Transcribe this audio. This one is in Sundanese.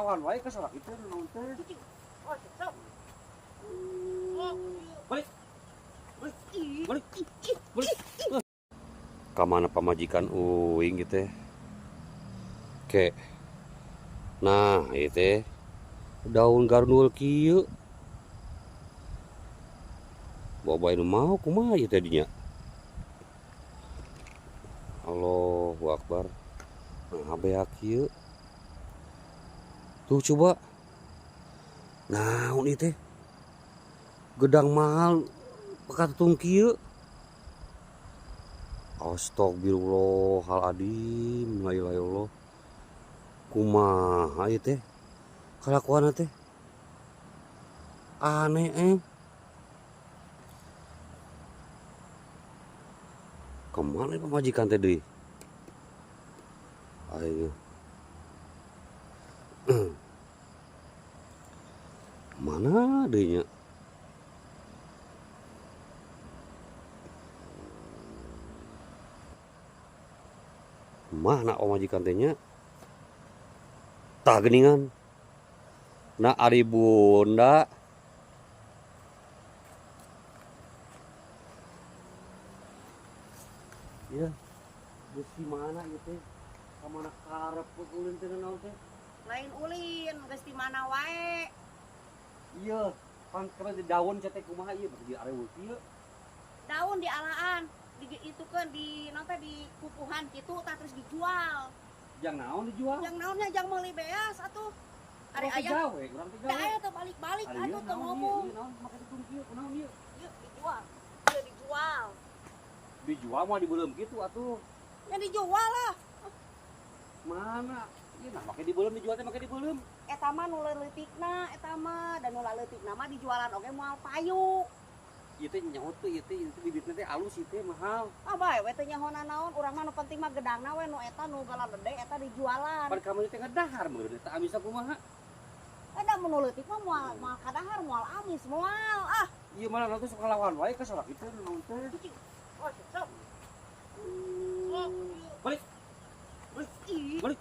ngalawan wae ka salaki teh naon teh. Balik. Balik. Balik. Ka mana pamajikan uing gitu teh? Ke. Nah, ieu teh daun garnul kieu. Bawa nu mau kumaha ieu teh dinya? Allahu Akbar. Nah, beak kieu. Tuh coba. Naon ieu teh? Gedang mahal pekatutung kieu. Astagfirullahaladzim, la ilaha illallah. Kumaha ieu teh? Kalakuanna teh aneh. Kemana pamajikan teh deui? Ayo. Mana deui nya? Mana pamajikan teh nya? Tah geuningan. Nah ari bunda. Ya, geus di mana ieu teh? Ka mana karep ulin teh naon teh? Lain ulin, geus di mana wae. Iya, pan keur di daun teh kumaha ieu bagi areul kieu. Daun dialaan, di itukeun di naon teh di kukuhan kitu tah terus dijual. Jang naon dijual? Jang naonnya jang meuli beas atuh. Ari aya gawe, urang teh gawe. Da aya teh balik-balik atuh teu ngomong. Naon make tutung kieu, kunaon ieu? Ieu dijual. Ieu dijual. Dijual mah dibeuleum kitu atuh. Ya dijual lah. Mana? Ieu nah make dibeuleum dijual teh make dibeuleum. Eta mah nu leutikna, eta mah da nu leutikna mah dijualan oge moal payu. Ieu teh nyaho teh, ieu teh bibitna teh alus ieu teh mahal. Ah bae we teh nyahona naon, urang mah nu penting mah gedangna we nu eta nu galede eta dijualan. Pan kamari teh ngedahar meureun eta amisna kumaha? Eta mun nu leutik mah moal moal kadahar, moal amis, moal ah. Ieu mah teh sok ngalawan wae ka salaki teh naon teh. Balik. Balik. Balik.